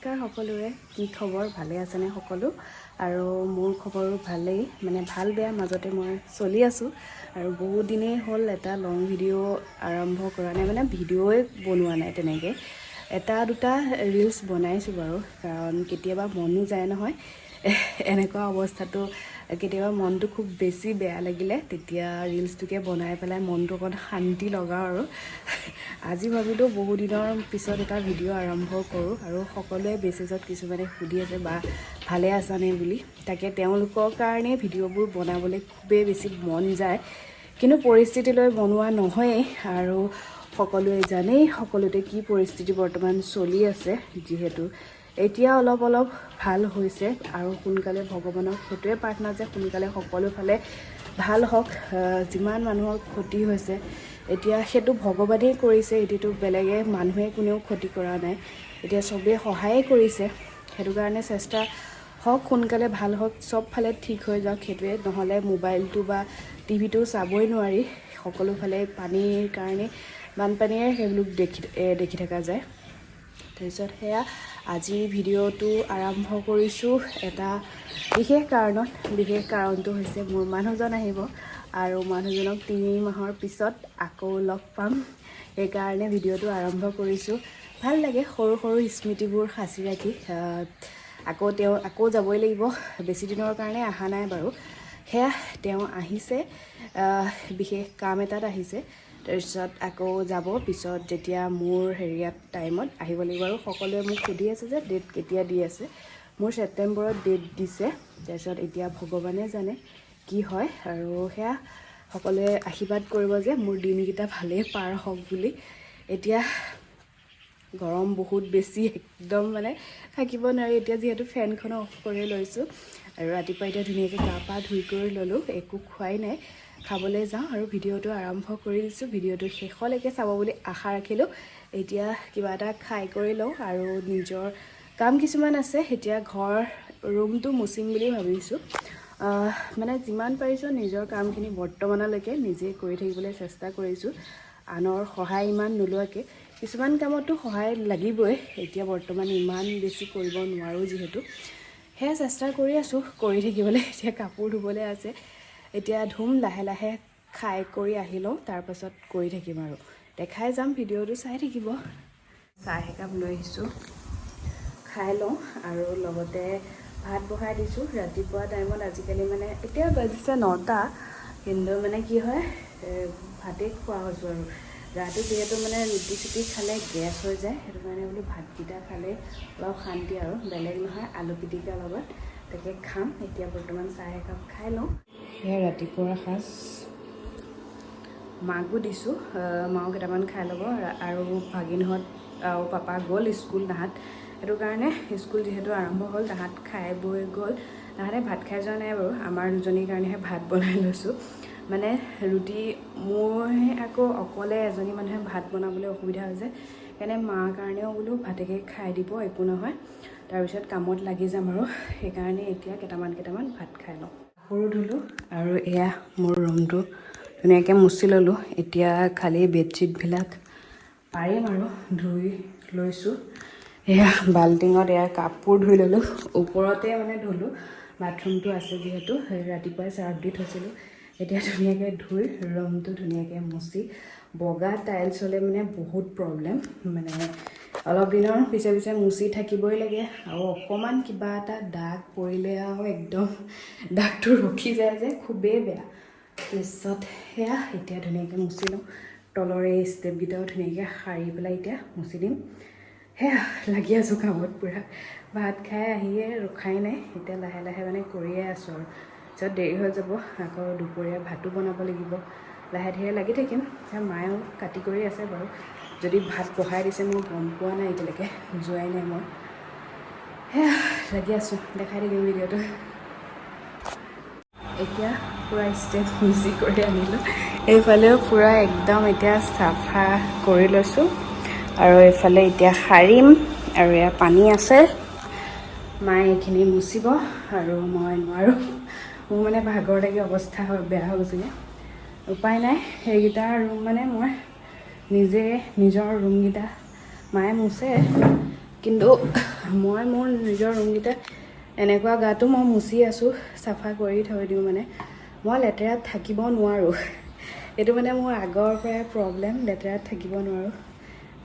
নমস্কাৰ সকলোৰে। কি খবৰ? ভালে আছেনে সকলো? আৰু মোৰ খবৰো ভালেই, মানে ভাল বেয়া মাজতে মই চলি আছোঁ। আৰু বহুত দিনেই হ'ল এটা লং ভিডিঅ' আৰম্ভ কৰা নাই, মানে ভিডিঅ'ই বনোৱা নাই তেনেকৈ। এটা দুটা ৰিলচ বনাইছোঁ বাৰু, কাৰণ কেতিয়াবা মনো যায় নহয়। এনেকুৱা অৱস্থাটো কেতিয়াবা মনটো খুব বেছি বেয়া লাগিলে তেতিয়া ৰিলচটোকে বনাই পেলাই মনটো অকণ শান্তি লগাওঁ। আৰু আজি ভাবিলোঁ বহুদিনৰ পিছত এটা ভিডিঅ' আৰম্ভ কৰোঁ। আৰু সকলোৱে মেছেজত কিছুমানে সুধি আছে বা ভালে আছানে বুলি। তাকে তেওঁলোকৰ কাৰণে ভিডিঅ'বোৰ বনাবলৈ খুবেই বেছি মন যায়, কিন্তু পৰিস্থিতিলৈ বনোৱা নহয়েই। আৰু সকলোৱে জানেই সকলোতে কি পৰিস্থিতি বৰ্তমান চলি আছে। যিহেতু এতিয়া অলপ অলপ ভাল হৈছে আৰু সোনকালে ভগৱানক সেইটোৱে প্ৰাৰ্থনা যে সোনকালে সকলোফালে ভাল হওক। যিমান মানুহৰ ক্ষতি হৈছে এতিয়া সেইটো ভগৱানেই কৰিছে, এতিয়াতো বেলেগে মানুহে কোনেও ক্ষতি কৰা নাই, এতিয়া চবেই সহায়ে কৰিছে। সেইটো কাৰণে চেষ্টা হওক, সোনকালে ভাল হওক, চবফালে ঠিক হৈ যাওক সেইটোৱে। নহ'লে মোবাইলটো বা টিভিটো চাবই নোৱাৰি, সকলোফালে পানীৰ কাৰণে বানপানীয়ে সেইবিলাক দেখি থকা যায়। তাৰপিছত সেয়া আজি ভিডিঅ'টো আৰম্ভ কৰিছোঁ এটা বিশেষ কাৰণত। বিশেষ কাৰণটো হৈছে মোৰ মানুহজন আহিব আৰু মানুহজনক 3 মাহৰ পিছত আকৌ লগ পাম, সেইকাৰণে ভিডিঅ'টো আৰম্ভ কৰিছোঁ। ভাল লাগে সৰু সৰু স্মৃতিবোৰ সাঁচি ৰাখি। আকৌ তেওঁ আকৌ যাবই লাগিব, বেছি দিনৰ কাৰণে অহা নাই বাৰু। সেয়া তেওঁ আহিছে, বিশেষ কাম এটাত আহিছে, তাৰপিছত আকৌ যাব পিছত যেতিয়া মোৰ হেৰিয়াত টাইমত আহিব লাগিব। আৰু সকলোৱে মোক সুধি আছে যে ডেট কেতিয়া দি আছে। মোৰ ছেপ্টেম্বৰত ডেট দিছে, তাৰপিছত এতিয়া ভগৱানে জানে কি হয়। আৰু সেয়া সকলোৱে আশীৰ্বাদ কৰিব যে মোৰ দিনকেইটা ভালেই পাৰ হওক বুলি। এতিয়া গৰম বহুত বেছি, একদম মানে থাকিব নোৱাৰি। এতিয়া যিহেতু ফেনখনো অফ কৰি লৈছোঁ। আৰু ৰাতিপুৱা এতিয়া ধুনীয়াকৈ গা পা ধুই কৰি ল'লোঁ, একো খোৱাই নাই, খাবলৈ যাওঁ আৰু ভিডিঅ'টো আৰম্ভ কৰি দিছোঁ। ভিডিঅ'টো শেষলৈকে চাব বুলি আশা ৰাখিলোঁ। এতিয়া কিবা এটা খাই কৰি লওঁ আৰু নিজৰ কাম কিছুমান আছে। এতিয়া ঘৰ ৰুমটো মুচিম বুলি ভাবিছোঁ। মানে যিমান পাৰিছোঁ নিজৰ কামখিনি বৰ্তমানলৈকে নিজে কৰি থাকিবলৈ চেষ্টা কৰিছোঁ, আনৰ সহায় ইমান নোলোৱাকৈ। কিছুমান কামততো সহায় লাগিবই, এতিয়া বৰ্তমান ইমান বেছি কৰিব নোৱাৰোঁ যিহেতু। সেয়া চেষ্টা কৰি আছোঁ কৰি থাকিবলৈ। এতিয়া কাপোৰ ধুবলৈ আছে, এতিয়া ধুম লাহে লাহে, খাই কৰি আহি লওঁ, তাৰপাছত কৰি থাকিম আৰু দেখাই যাম, ভিডিঅ'টো চাই থাকিব। চাহ একাপ লৈ আহিছোঁ, খাই লওঁ আৰু লগতে ভাত বহাই দিছোঁ। ৰাতিপুৱা টাইমত আজিকালি মানে এতিয়া বাজিছে 9টা, কিন্তু মানে কি হয়, ভাতেই খোৱা হৈছোঁ। আৰু গাটো যিহেতু মানে ৰুটি চুটি খালে গেছ হৈ যায়, সেইটো কাৰণে বোলো ভাতকেইটা খালে অলপ শান্তি আৰু বেলেগ নহয়, আলু পিটিকাৰ লগত তাকে খাম। এতিয়া বৰ্তমান চাহ একাপ খাই লওঁ। সেয়া ৰাতিপুৱাৰ সাজ মাকো দিছোঁ, মাও কেইটামান খাই ল'ব। আৰু ভাগিনহঁত আৰু পাপা গ'ল স্কুল তাহাঁত, সেইটো কাৰণে স্কুল যিহেতু আৰম্ভ হ'ল, তাহাঁত খাই বৈ গ'ল। তাহাঁতে ভাত খাই যোৱা নাই বাৰু, আমাৰ দুজনীৰ কাৰণেহে ভাত বনাই লৈছোঁ। মানে ৰুটি মোৰহে আকৌ অকলে এজনী মানুহে ভাত বনাবলৈ অসুবিধা হৈ যায়, সেইকাৰণে মাৰ কাৰণেও বোলো ভাতকে খাই দিব, একো নহয়, তাৰপিছত কামত লাগি যাম আৰু সেইকাৰণে এতিয়া কেইটামান কেইটামান ভাত খাই লওঁ। কাপোৰো ধুলোঁ আৰু এয়া মোৰ ৰুমটো ধুনীয়াকৈ মুচি ল'লোঁ। এতিয়া খালী বেডশ্বীটবিলাক পাৰিম আৰু ধুই লৈছোঁ। এয়া বাল্টিঙত এয়া কাপোৰ ধুই ল'লোঁ, ওপৰতে মানে ধুলোঁ, বাথৰুমটো আছে যিহেতু, সেই ৰাতিপুৱাই চাৰ্ফ দি থৈছিলোঁ। এতিয়া ধুনীয়াকৈ ধুই ৰুমটো ধুনীয়াকৈ মুচি, বগা টাইলছ হ'লে মানে বহুত প্ৰব্লেম, মানে অলপ দিনৰ পিছে পিছে মুচি থাকিবই লাগে আৰু অকণমান কিবা এটা দাগ পৰিলে আৰু একদম দাগটো ৰখি যায় যে খুবেই বেয়া। তাৰপিছত সেয়া এতিয়া ধুনীয়াকৈ মুচি লওঁ, তলৰ এই ষ্টেপকেইটাও ধুনীয়াকৈ সাৰি পেলাই এতিয়া মুচি দিম। সেয়া লাগি আছোঁ কামত পূৰা, ভাত খাই আহিয়ে ৰখাই নাই, এতিয়া লাহে লাহে মানে কৰিয়ে আছোঁ। আৰু পিছত দেৰি হৈ যাব, আকৌ দুপৰীয়া ভাতো বনাব লাগিব, লাহে ধীৰে লাগি থাকিম। মায়েও কাটি কৰি আছে বাৰু, যদি ভাত বহাই দিছে মই গম পোৱা নাই এতিয়ালৈকে, যোৱাই নাই মই। সেয়া লাগি আছোঁ, দেখাই থাকিম ভিডিঅ'টো। এতিয়া পূৰা ষ্টেপ মুচি কৰি আনিলোঁ, এইফালেও পূৰা একদম এতিয়া চাফা কৰি লৈছোঁ আৰু এইফালে এতিয়া সাৰিম। আৰু এয়া পানী আছে, মায়ে এইখিনি মুচিব আৰু মই নোৱাৰোঁ, মোৰ মানে ভাগৰ লাগি অৱস্থা হৈ বেয়া হৈ গৈছেগৈ। উপায় নাই, সেইকেইটা ৰুম মানে মই নিজে নিজৰ ৰুমকেইটা মায়ে মুচে, কিন্তু মই মোৰ নিজৰ ৰুমকেইটা এনেকুৱা গাটো মই মুচি আছোঁ, চাফা কৰি থৈ দিওঁ। মানে মই লেতেৰাত থাকিব নোৱাৰোঁ, এইটো মানে মোৰ আগৰ পৰাই প্ৰব্লেম, লেতেৰাত থাকিব নোৱাৰোঁ।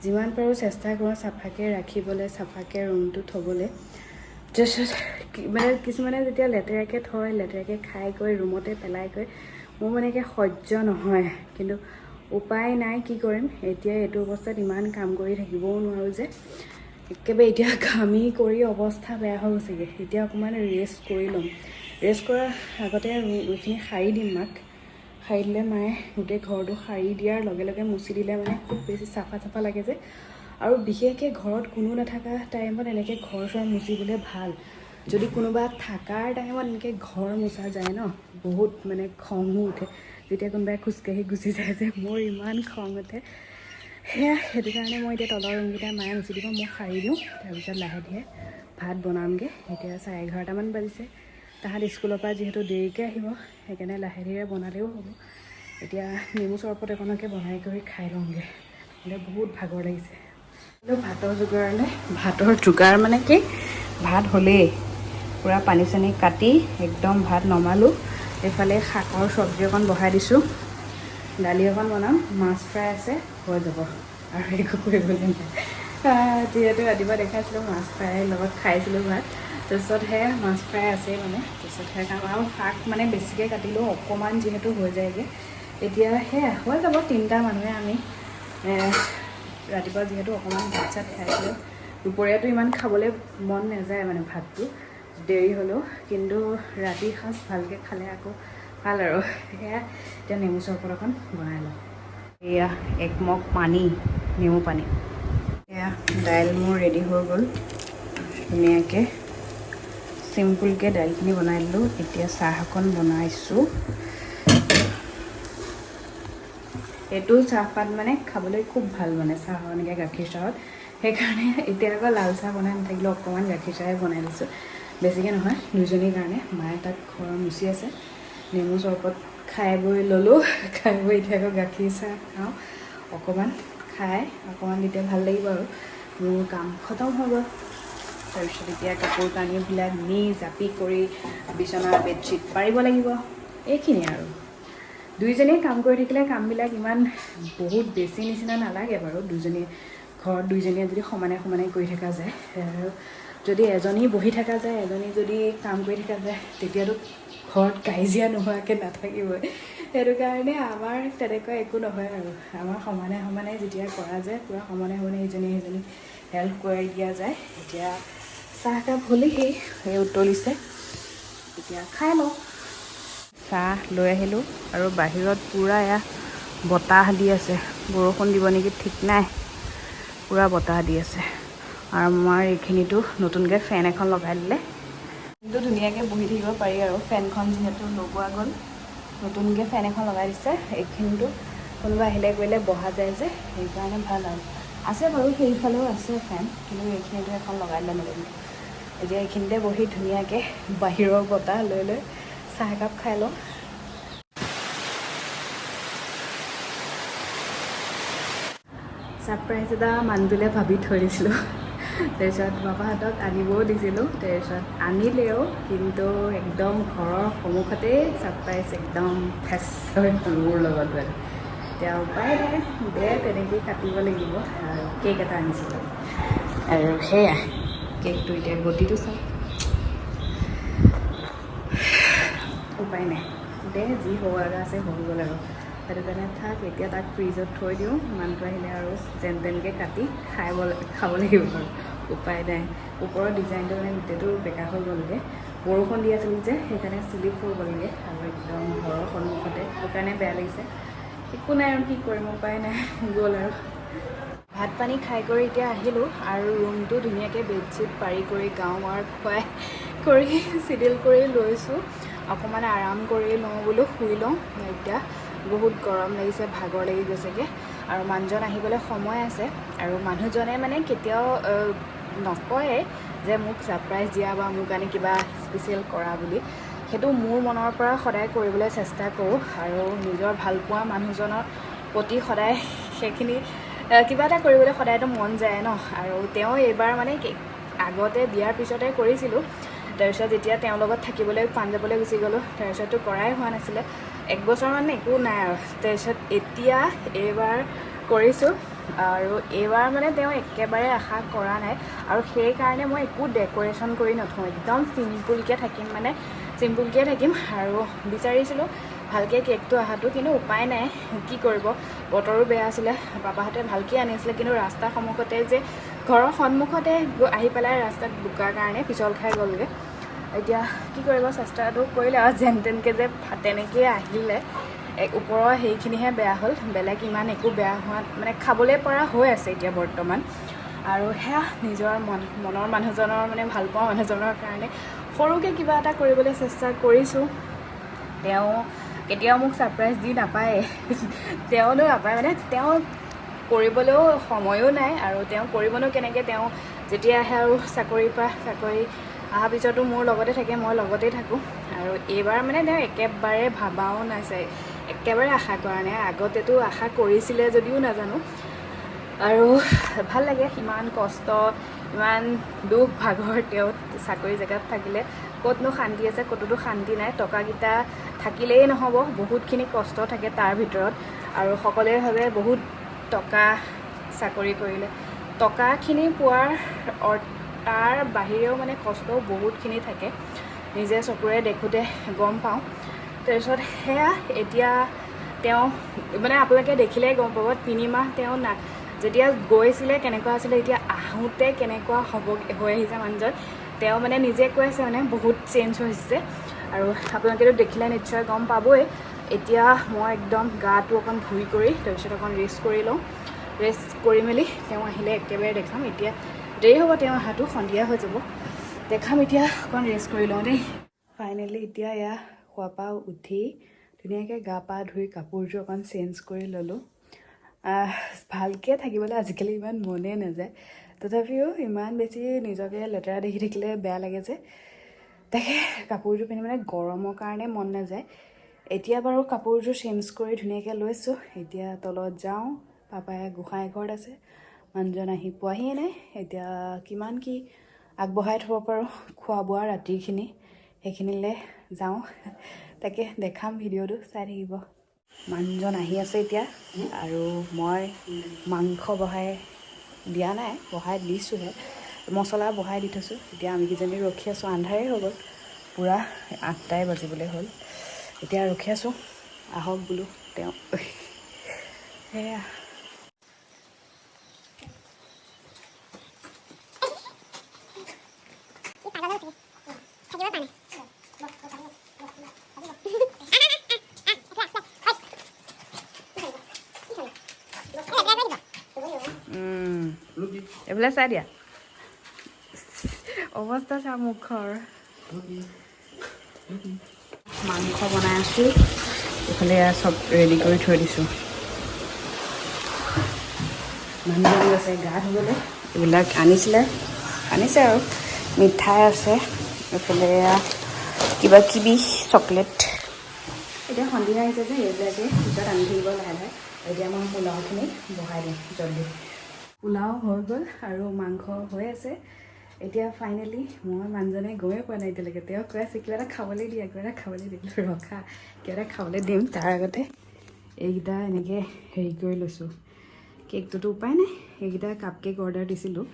যিমান পাৰোঁ চেষ্টা কৰোঁ চাফাকৈ ৰাখিবলৈ, চাফাকৈ ৰুমটো থ'বলৈ। তাৰপিছত মানে কিছুমানে যেতিয়া লেতেৰাকৈ থয়, লেতেৰাকৈ খাই কৰি ৰুমতে পেলাই কৰি, মোৰ মানে একে সহ্য নহয়। কিন্তু উপায় নাই, কি কৰিম এতিয়া? এইটো অৱস্থাত ইমান কাম কৰি থাকিবও নোৱাৰোঁ যে। একেবাৰে এতিয়া ঘামি কৰি অৱস্থা বেয়া হৈ গৈছেগৈ। এতিয়া অকণমান ৰেষ্ট কৰি ল'ম। ৰেষ্ট কৰাৰ আগতে এইখিনি সাৰি দিম মাক। সাৰি দিলে, মায়ে গোটেই ঘৰটো সাৰি দিয়াৰ লগে লগে মুচি দিলে মানে খুব বেছি চাফা চাফা লাগে যে। আৰু বিশেষকৈ ঘৰত কোনো নাথাকা টাইমত এনেকৈ ঘৰ চৰ মুচিবলৈ ভাল। যদি কোনোবা থকাৰ টাইমত এনেকৈ ঘৰ মোচা যায় ন, বহুত মানে খঙো উঠে। যেতিয়া কোনোবাই খোজকাঢ়ি গুচি যায় যে, মোৰ ইমান খং উঠে। সেয়া সেইটো কাৰণে মই এতিয়া তলৰ ৰুমকেইটা মায়ে মুচি দিব, মই সাৰি দিওঁ। তাৰপিছত লাহে ধীৰে ভাত বনামগৈ। এতিয়া 11:30মান বাজিছে। তাহাঁত স্কুলৰ পৰা যিহেতু দেৰিকৈ আহিব, সেইকাৰণে লাহে ধীৰে বনালেও হ'ব। এতিয়া নেমু চৰবত অকণকে বনাই কৰি খাই লওঁগৈ, নহ'লে বহুত ভাগৰ লাগিছে। কিন্তু ভাতৰ যোগাৰলৈ, ভাতৰ যোগাৰ মানে কি, ভাত হ'লেই, পূৰা পানী চানী কাটি একদম ভাত নমালোঁ। এইফালে শাকৰ চব্জি অকণ বহাই দিছোঁ, দালি অকণ বনাম, মাছ ফ্ৰাই আছে, হৈ যাব আৰু একো কৰিবলৈ নাই। যিহেতু ৰাতিপুৱা দেখাইছিলোঁ মাছ ফ্ৰাইৰ লগত খাইছিলোঁ ভাত, তাৰপিছত সেয়া মাছ ফ্ৰাই আছেই মানে। তাৰপিছত সেয়া খাম আৰু শাক মানে বেছিকৈ কাটিলেও অকণমান যিহেতু হৈ যায়গৈ। এতিয়া সেয়া হৈ যাব, তিনিটা মানুহে আমি। ৰাতিপুৱা যিহেতু অকণমান ভাত চাত খাইছিলোঁ, দুপৰীয়াটো ইমান খাবলৈ মন নাযায় মানে ভাতটো দেৰি হ'লেও, কিন্তু ৰাতি সাঁজ ভালকৈ খালে আকৌ ভাল আৰু। সেয়া এতিয়া নেমু চৰবত অকণ বনাই লওঁ। এয়া একমগ পানী, নেমু পানী। এয়া দাইল মোৰ ৰেডি হৈ গ'ল। ধুনীয়াকৈ চিম্পুলকৈ দাইলখিনি বনাই দিলোঁ। এতিয়া চাহ অকণ বনাইছোঁ। এইটো চাহপাত মানে খাবলৈ খুব ভাল, মানে চাহ এনেকৈ গাখীৰ চাহত। সেইকাৰণে এতিয়া আকৌ লাল চাহ বনাই নাথাকিলেও অকণমান গাখীৰ চাহে বনাই দিছোঁ, বেছিকৈ নহয়, দুজনীৰ কাৰণে। মায়ে তাত ঘৰ মুচি আছে। নেমু চৰবত খাই বৈ ল'লোঁ। খাই বৈ এতিয়া আকৌ গাখীৰ চাহ খাওঁ অকণমান, খাই অকণমান তেতিয়া ভাল লাগিব আৰু মোৰ কাম খতম হৈ গ'ল। তাৰপিছত এতিয়া কাপোৰ কানিবিলাক নি জাপি কৰি বিচনা বেডশ্বীট পাৰিব লাগিব, এইখিনিয়ে আৰু। দুইজনীয়ে কাম কৰি থাকিলে কামবিলাক ইমান বহুত বেছি নিচিনা নালাগে বাৰু। দুজনীয়ে ঘৰত দুইজনীয়ে যদি সমানে সমানে কৰি থকা যায় আৰু যদি এজনী বহি থকা যায়, এজনী যদি কাম কৰি থকা যায়, তেতিয়াতো ঘৰত কাজিয়া নোহোৱাকৈ নাথাকিবই। সেইটো কাৰণে আমাৰ তেনেকুৱা একো নহয় আৰু। আমাৰ সমানে সমানে যেতিয়া কৰা যায়, পূৰা সমানে সমানে ইজনী সিজনীক হেল্প কৰি দিয়া যায়। এতিয়া চাহকাপ হ'লেই, সেই উতলিছে, এতিয়া খাই লওঁ। চাহ লৈ আহিলোঁ আৰু বাহিৰত পূৰা এয়া বতাহ দি আছে। বৰষুণ দিব নেকি ঠিক নাই, পূৰা বতাহ দি আছে। আৰু আমাৰ এইখিনিতো নতুনকৈ ফেন এখন লগাই দিলে, কিন্তু ধুনীয়াকৈ বহি থাকিব পাৰি আৰু ফেনখন যিহেতু লগোৱা গ'ল। নতুনকৈ ফেন এখন লগাই দিছে। এইখিনিতো কোনোবা আহিলে কৰিলে বহা যায় যে, সেইকাৰণে ভাল আৰু। আছে বাৰু, সেইফালেও আছে ফেন, কিন্তু এইখিনিতো এখন লগাই দিলে নতুনকৈ। এতিয়া এইখিনিতে বহি ধুনীয়াকৈ বাহিৰৰ বতাহ লৈ লৈ চাহ একাপ খাই লওঁ। ছাৰপ্ৰাইজ এটা মানুহটোলৈ ভাবি থৈ দিছিলোঁ। তাৰপিছত পাপাহঁতক আনিবও দিছিলোঁ, তাৰপিছত আনিলেও, কিন্তু একদম ঘৰৰ সন্মুখতেই ছাৰপ্ৰাইজ একদম ফেচ হৈ গ'ল মোৰ লগত। মানে এতিয়া উপায় নাই দে, তেনেকেই কাটিব লাগিব। আৰু কেক এটা আনিছিলোঁ আৰু সেয়া কেকটো এতিয়া গতিটো চাওক। উপায় নাই দে, যি হ'ব লগা আছে হৈ গ'ল আৰু। সেইটো কাৰণে থাক, এতিয়া তাক ফ্ৰিজত থৈ দিওঁ। মানুহটো আহিলে আৰু যেন তেনকৈ কাটি খাব লাগিব আৰু উপায় নাই। ওপৰৰ ডিজাইনটো মানে গোটেইটো বেকা হৈ গ'লগৈ। বৰষুণ দি আছিল যে, সেইকাৰণে শ্লিপ হৈ গ'লগৈ আৰু একদম ঘৰৰ সন্মুখতে, সেইকাৰণে বেয়া লাগিছে। একো নাই আৰু, কি কৰিম, উপায় নাই, গ'ল আৰু। ভাত পানী খাই কৰি এতিয়া আহিলোঁ আৰু ৰুমটো ধুনীয়াকৈ বেডশ্বীট পাৰি কৰি গাওঁ আৰু খুৱাই কৰি চিডিল কৰি লৈছোঁ। অকণমান আৰাম কৰি লওঁ বোলো, শুই লওঁ। এতিয়া বহুত গৰম লাগিছে, ভাগৰ লাগি গৈছেগৈ। আৰু মানুহজন আহিবলৈ সময় আছে। আৰু মানুহজনে মানে কেতিয়াও নকয়ে যে মোক ছাৰপ্ৰাইজ দিয়া বা মোৰ কাৰণে কিবা স্পেচিয়েল কৰা বুলি। সেইটো মোৰ মনৰ পৰা সদায় কৰিবলৈ চেষ্টা কৰোঁ আৰু নিজৰ ভালপোৱা মানুহজনৰ প্ৰতি সদায় সেইখিনি কিবা এটা কৰিবলৈ সদায়তো মন যায় ন। আৰু তেওঁ এইবাৰ মানে আগতে বিয়াৰ পিছতে কৰিছিলোঁ। তাৰপিছত যেতিয়া তেওঁৰ লগত থাকিবলৈ পাঞ্জাৱলৈ গুচি গ'লোঁ, তাৰপিছততো কৰাই হোৱা নাছিলে, এক বছৰমান একো নাই আৰু। তাৰপিছত এতিয়া এইবাৰ কৰিছোঁ আৰু এইবাৰ মানে তেওঁ একেবাৰে আশা কৰা নাই আৰু সেইকাৰণে মই একো ডেক'ৰেশ্যন কৰি নথওঁ, একদম চিম্পুলকৈ থাকিম, মানে চিম্পুলকৈ থাকিম। আৰু বিচাৰিছিলোঁ ভালকৈ কেকটো অহাটো, কিন্তু উপায় নাই, কি কৰিব, বতৰো বেয়া আছিলে। পাপাহঁতে ভালকৈ আনিছিলে, কিন্তু ৰাস্তাৰ সন্মুখতে যে ঘৰৰ সন্মুখতে আহি পেলাই ৰাস্তাত বোকাৰ কাৰণে পিছল খাই গ'লগৈ। এতিয়া কি কৰিব, চেষ্টাটো কৰিলে আৰু যেন তেনকৈ যে তেনেকৈয়ে আহিলে। এক ওপৰৰ সেইখিনিহে বেয়া হ'ল, বেলেগ ইমান একো বেয়া হোৱা মানে খাবলৈ পৰা হৈ আছে এতিয়া বৰ্তমান। আৰু সেয়া নিজৰ মনৰ মানুহজনৰ মানে ভালপোৱা মানুহজনৰ কাৰণে সৰুকৈ কিবা এটা কৰিবলৈ চেষ্টা কৰিছোঁ। তেওঁ কেতিয়াও মোক ছাৰপ্ৰাইজ দি নাপায়, তেওঁনো নাপায় মানে তেওঁ কৰিবলৈও সময়ো নাই আৰু তেওঁ কৰিবনো কেনেকৈ। তেওঁ যেতিয়া আহে আৰু চাকৰিৰ পৰা, চাকৰি অহাৰ পিছতো মোৰ লগতে থাকে, মই লগতেই থাকোঁ। আৰু এইবাৰ মানে তেওঁ একেবাৰে ভাবাও নাছে, একেবাৰে আশা কৰা নাই। আগতেতো আশা কৰিছিলে যদিও নাজানো। আৰু ভাল লাগে, ইমান কষ্ট, ইমান দুখ ভাগৰ তেওঁ চাকৰি জেগাত থাকিলে ক'তনো শান্তি আছে, ক'তোতো শান্তি নাই। টকাকেইটা থাকিলেই নহ'ব, বহুতখিনি কষ্ট থাকে তাৰ ভিতৰত। আৰু সকলোৱে ভাবে বহুত টকা চাকৰি কৰিলে, টকাখিনি পোৱাৰ তাৰ বাহিৰেও মানে কষ্টও বহুতখিনি থাকে, নিজে চকুৰে দেখোঁতে গম পাওঁ। তাৰপিছত সেয়া এতিয়া তেওঁ মানে আপোনালোকে দেখিলেই গম পাব, 3 মাহ তেওঁ না যেতিয়া গৈছিলে কেনেকুৱা আছিলে, এতিয়া আহোঁতে কেনেকুৱা হ'ব হৈ আহিছে মানুহজন। তেওঁ মানে নিজে কৈ আছে মানে বহুত চেঞ্জ হৈছে আৰু আপোনালোকেতো দেখিলে নিশ্চয় গম পাবই। এতিয়া মই একদম গাটো অকণ ধুই কৰি তাৰপিছত অকণ ৰেষ্ট কৰি লওঁ। ৰেষ্ট কৰি মেলি তেওঁ আহিলে একেবাৰে দেখাম। এতিয়া দেৰি হ'ব তেওঁ অহাটো, সন্ধিয়া হৈ যাব, দেখাম। এতিয়া অকণ ৰেষ্ট কৰি লওঁ দেই। ফাইনেলি এতিয়া এয়া শোৱাৰ পৰা উঠি ধুনীয়াকৈ গা পা ধুই কাপোৰযোৰ অকণ চেঞ্জ কৰি ল'লোঁ। ভালকৈ থাকিবলৈ আজিকালি ইমান মনেই নাযায়, তথাপিও ইমান বেছি নিজকে লেতেৰা দেখি থাকিলে বেয়া লাগে যে, তাকে কাপোৰযোৰ পিন্ধি মানে গৰমৰ কাৰণে মন নাযায়। এতিয়া বাৰু কাপোৰযোৰ চেঞ্জ কৰি ধুনীয়াকৈ লৈছোঁ। এতিয়া তলত যাওঁ, পাপাই গোঁসাই ঘৰত আছে, মানুহজন আহি পোৱাহিয়ে নাই। এতিয়া কিমান কি আগবঢ়াই থ'ব পাৰোঁ খোৱা বোৱা ৰাতিৰখিনি, সেইখিনিলৈ যাওঁ, তাকে দেখাম, ভিডিঅ'টো চাই থাকিব। মানুহজন আহি আছে এতিয়া আৰু মই মাংস বহাই দিয়া নাই, বহাই দিছোঁহে, মছলা বহাই দি থৈছোঁ। এতিয়া আমিকেইজনী ৰখি আছোঁ, আন্ধাৰেই হৈ গ'ল পূৰা, 8টাই বাজিবলৈ হ'ল। এতিয়া ৰখি আছোঁ, আহক বোলো তেওঁ। সেয়া এইফালে চাই দিয়া, অৱস্থা চা মুখৰ। মাংস বনাই আছোঁ, এইফালে এয়া চব ৰেডি কৰি থৈ দিছোঁ। মানুহজন গৈছে গা ধুবলৈ, এইবিলাক আনিছিলে, আনিছে আৰু মিঠাই আছে, এইফালে এয়া কিবা কিবি চকলেট। এতিয়া সন্ধিয়া আহিছে যে, এইবিলাকে পিছত আনি থাকিব লাহে লাহে। এতিয়া মই পোলাওখিনি বহাই দিম জল্দি। পোলাও হৈ গ'ল আৰু মাংস হৈ আছে। এতিয়া ফাইনেলি মই মানুহজনে গমেই পোৱা নাই এতিয়ালৈকে। তেওঁ কৈ আছে কিবা এটা খাবলৈ দিয়া, কিবা এটা খাবলৈ দিয়া। ৰখা, কিবা এটা খাবলৈ দিম, তাৰ আগতে এইকেইটা এনেকৈ হেৰি কৰি লৈছোঁ। কেকটোতো উপায় নাই, এইকেইটা কাপ কেক অৰ্ডাৰ দিছিলোঁ,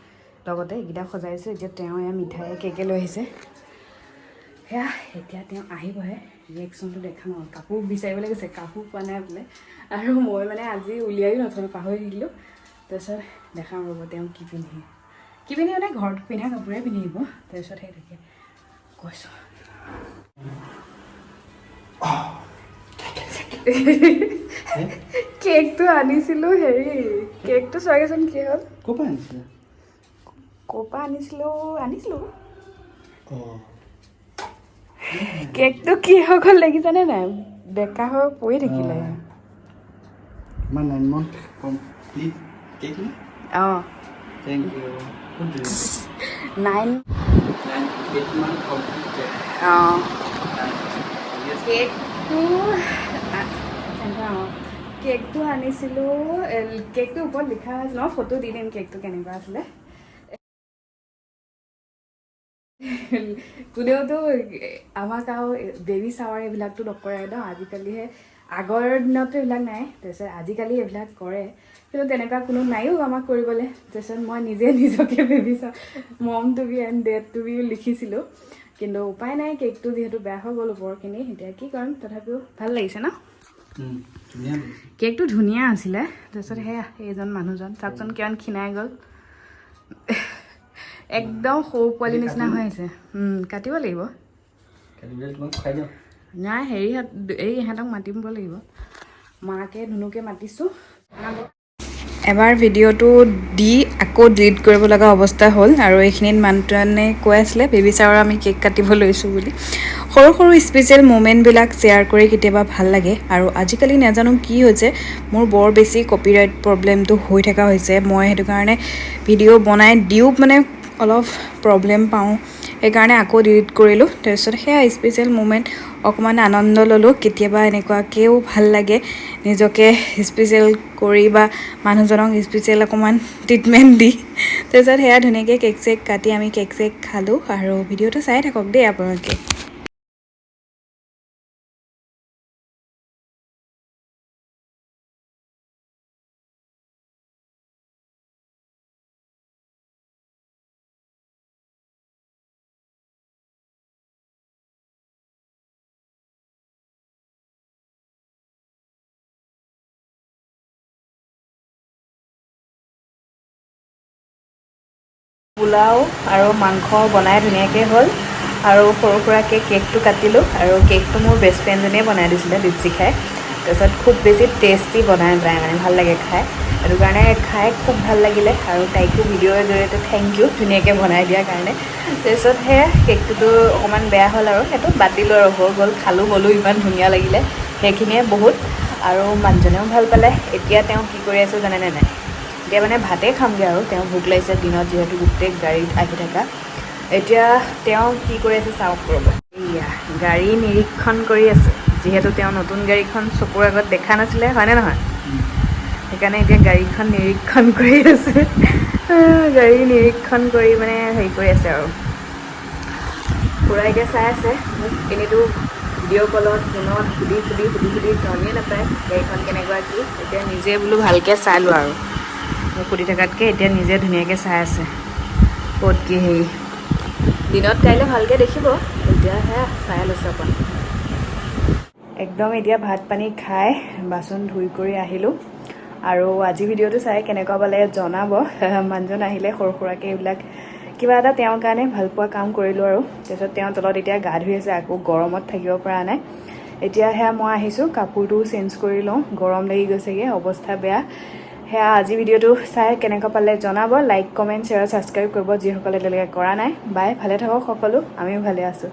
লগতে এইকেইটা সজাইছোঁ। এতিয়া তেওঁ এয়া মিঠাই কেকে লৈ আহিছে। সেয়া এতিয়া তেওঁ আহিবহে, ৰিয়েকশ্যনটো দেখাম। আৰু কাপোৰ বিচাৰিবলৈ গৈছে, কাপোৰ পোৱা নাই বোলে। আৰু মই মানে আজি উলিয়াইও নথলোঁ, পাহৰি থাকিলোঁ। তাৰপিছত দেখাম ৰ'ব তেওঁ কি পিন্ধি, কি পিন্ধি মানে ঘৰত পিন্ধা কাপোৰে পিন্ধি আহিব। তাৰপিছত সেই তাকে কৈছোঁ, কেকটো আনিছিলোঁ, হেৰি কেকটো চোৱাগৈচোন কি হ'ল। ক'ৰ পৰা আনিছিলা? ক'ৰ পৰা আনিছিলোঁ, আনিছিলোঁ। অঁ। কেকটো কি হৈ গ'ল দেখিছানে নাই? বেকা হৈ পৰি থাকিলে। আমাৰ 9 month complete cake নে? অঁ। Thank you. কোনটো? 9। 9 8 month complete cake. অঁ। কেক। কেকটো আনিছিলোঁ, কেকটোৰ ওপৰত লিখা আছিল, মই ফটো দি দিম কেকটো কেনেকুৱা আছিলে। কোনেওতো আমাক আৰু বেবী চাৱাৰ এইবিলাকতো নকৰে ন আজিকালিহে। আগৰ দিনততো এইবিলাক নাই, তাৰপিছত আজিকালি এইবিলাক কৰে, কিন্তু তেনেকুৱা কোনো নাইও আমাক কৰিবলৈ। তাৰপিছত মই নিজে নিজকে baby shower mom to be and dad to be লিখিছিলোঁ। কিন্তু উপায় নাই, কেকটো যিহেতু বেয়া হৈ গ'ল ওপৰখিনি, এতিয়া কি কৰিম? তথাপিও ভাল লাগিছে ন? ধুনীয়া লাগিছে। কেকটো ধুনীয়া আছিলে। তাৰপিছত সেয়া এইজন মানুহজন চাওকচোন, কিমান ক্ষীণাই গ'ল, একদম সৰু পোৱালি নিচিনা হৈ আছে। কাটিব লাগিব। কাটি পেলাই তোমাক খুৱাই দিওঁ। নাই, হেৰিহঁত এই ইহঁতক মাতিব লাগিব, মাকে ধুনুকে মাতিছোঁ। এবাৰ ভিডিঅ'টো দি আকৌ ডিলিট কৰিব লগা অৱস্থা হ'ল। আৰু এইখিনিত মানুহজনে কৈ আছিলে বেবী চাৱাৰ আমি কেক কাটিব লৈছোঁ বুলি। সৰু সৰু স্পেচিয়েল মুমেণ্টবিলাক শ্বেয়াৰ কৰি কেতিয়াবা ভাল লাগে। আৰু আজিকালি নাজানো কি হৈছে, মোৰ বৰ বেছি কপিৰাইট প্ৰব্লেমটো হৈ থকা হৈছে। মই সেইটো কাৰণে ভিডিঅ' বনাই দিও মানে অলপ প্ৰব্লেম পাওঁ, সেইকাৰণে আকৌ ডিলিট কৰিলোঁ। তাৰপিছত সেয়া স্পেচিয়েল মুমেণ্ট অকণমান আনন্দ ল'লোঁ। কেতিয়াবা এনেকুৱাকৈও ভাল লাগে নিজকে স্পেচিয়েল কৰি বা মানুহজনক স্পেচিয়েল অকণমান ট্ৰিটমেণ্ট দি। তাৰপিছত সেয়া ধুনীয়াকৈ কেক চেক কাটি আমি কেক চেক খালোঁ। আৰু ভিডিঅ'টো চাই থাকক দেই আপোনালোকে। পোলাও আৰু মাংস বনাই ধুনীয়াকৈ হ'ল আৰু সৰু সুৰাকৈ কেকটো কাটিলোঁ। আৰু কেকটো মোৰ বেষ্ট ফ্ৰেণ্ডজনীয়ে বনাই দিছিলে, দীপশিখাই। তাৰপিছত খুব বেছি টেষ্টি বনাই তাই, মানে ভাল লাগে খাই, সেইটো কাৰণে খাই খুব ভাল লাগিলে। আৰু তাইকো ভিডিঅ'ৰ জৰিয়তে thank U, ধুনীয়াকৈ বনাই দিয়াৰ কাৰণে। তাৰপিছত সেয়া কেকটোতো অকণমান বেয়া হ'ল আৰু সেইটো বাদ দিলোঁ আৰু হৈ গ'ল, খালোঁ বলোঁ, ইমান ধুনীয়া লাগিলে, সেইখিনিয়ে বহুত। আৰু মানুহজনেও ভাল পালে। এতিয়া তেওঁ কি কৰি আছে জানেনে নাই? এতিয়া মানে ভাতেই খামগৈ আৰু তেওঁ ভোক লাগিছে, দিনত যিহেতু গোটেই গাড়ীত আহি থকা। এতিয়া তেওঁ কি কৰি আছে চাওক ৰ'ব। এয়া গাড়ী নিৰীক্ষণ কৰি আছে, যিহেতু তেওঁ নতুন গাড়ীখন চকুৰ আগত দেখা নাছিলে, হয়নে নহয়? সেইকাৰণে এতিয়া গাড়ীখন নিৰীক্ষণ কৰি আছে। গাড়ী নিৰীক্ষণ কৰি মানে হেৰি কৰি আছে আৰু খুৰা এতিয়া চাই আছে মোক। এনেইতো ভিডিঅ' কলত ফোনত সুধি সুধি সুধি সুধি তনিয়ে নাপায় গাড়ীখন কেনেকুৱা কি। এতিয়া নিজে বোলো ভালকৈ চাই লোৱা আৰু মোক সুধি থকাতকৈ এতিয়া নিজে ধুনীয়াকৈ চাই আছে ক'ত কি হেৰি। দিনত কাইলৈ ভালকৈ দেখিব, এতিয়া সেয়া চাই লৈছে অকণ। একদম এতিয়া ভাত পানী খাই বাচন ধুই কৰি আহিলোঁ। আৰু আজি ভিডিঅ'টো চাই কেনেকুৱা পালে জনাব। মানুহজন আহিলে সৰু সুৰাকৈ এইবিলাক কিবা এটা তেওঁৰ কাৰণে ভালপোৱা কাম কৰিলোঁ আৰু। তাৰপিছত তেওঁ তলত এতিয়া গা ধুই আছে, আকৌ গৰমত থাকিব পৰা নাই। এতিয়া সেয়া মই আহিছোঁ, কাপোৰটোও চেঞ্জ কৰি লওঁ, গৰম লাগি গৈছেগৈ, অৱস্থা বেয়া। সেয়া আজি ভিডিঅ'টো চাই কেনেকুৱা পালে জনাব, লাইক কমেণ্ট শ্বেয়াৰ ছাবস্ক্ৰাইব কৰিব যিসকলে এতিয়ালৈকে কৰা নাই। বাই, ভালে থাকক সকলো, আমিও ভালে আছোঁ।